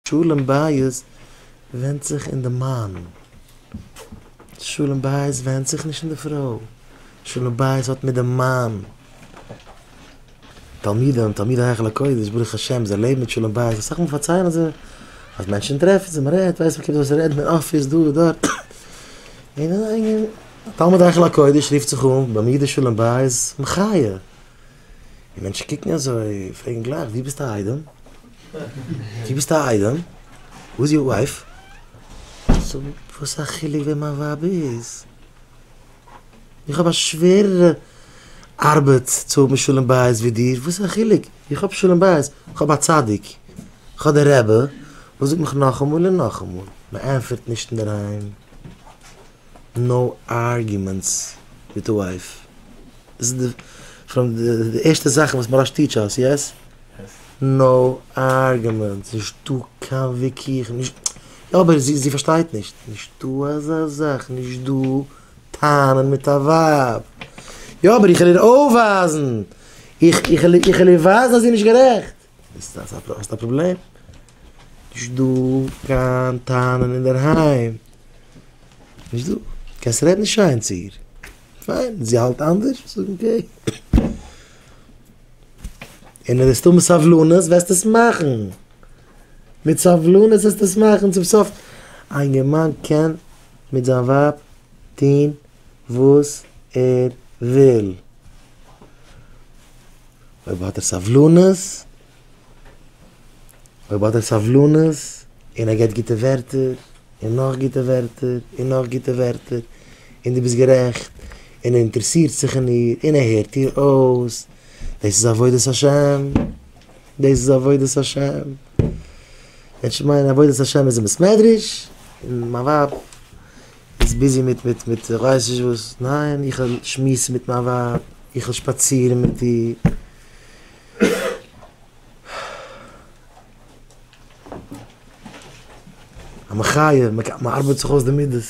שלום בית ווענדט זיך אין די מאן, שלום בית ווענדט זיך נישט אין די פרוי, שלום בית האט מיט די מאן. תלמידים, תלמידי היכל הקודש, ברוך השם זיי לעבן מיט שלום בית, אסאך מאל פארציילן זיי אז מענטשן טרעפן זיך, מען רעדט, ווייסט מען קומט אויס רעדן אין אפיס דא דארט, און א תלמיד היכל הקודש רופט זיך אן, ביי מיר איז שלום בית מחיה. און מענטשן קוקן אזוי, פרעגן גלייך, ווי ביסטו א איידעם? ווי ביסטו א איידעם? Who is your wife? זאג, וואס א חילוק ווער מיין ווייב איז? איך האב א שווערערע ארבעט צו האבן שלום בית ווי דיר, וואס א חילוק? איך האב שלום בית, איך האב א צדיק, איך האב די רבי וואס זאגט מיך נאכאמאל און נאכאמאל, מען ענטפערט נישט אינדערהיים, no arguments with the wife. דאס איז די פון די ערשטע זאכן וואס מוהרא"ש teach us, yes? No arguments, נישטא קיין וויכוחים, נישט יא אבער זי זי פארשטייט נישט, נישטא אזא זאך, נישט דא טענה'ן מיט א ווייב, יא אבער איך וועל איר אויפווייזן, איך איך איך וועל איר ווייזן אז זי איז נישט גערעכט, האסט א פראבלעם? נישט דא קיין טענה'ן אינדערהיים, נישט דא, קענסט רעדן שיין צו איר. פיין, זי האלט אנדערש, זאג okay. און אז וועסט האבן סבלנות וועסטו עס מאכן. מיט סבלנות וועסטו עס מאכן צום סוף. א אינגערמאן קען מיט זיין ווייב טון וואס ער וויל. אויב האט ער סבלנות, אויב האט ער סבלנות און ער געבט גוטע ווערטער און נאך גוטע ווערטער און נאך גוטע ווערטער און דו ביסט גערעכט און ער אינטערעסירט זיך אין איר און ער הערט איר אויס, דאס איז עבודת השם, דאס איז עבודת השם. מענטשן מיינען עבודת השם איז אין בית מדרש און מיין ווייב איז busy מיט מיט מיט איך ווייס נישט וואס, ניין איך וויל שמועסן מיט מיין ווייב, איך וויל שפאצירן מיט איר. א מחיה, מען ארבעט זיך אויס די מידות.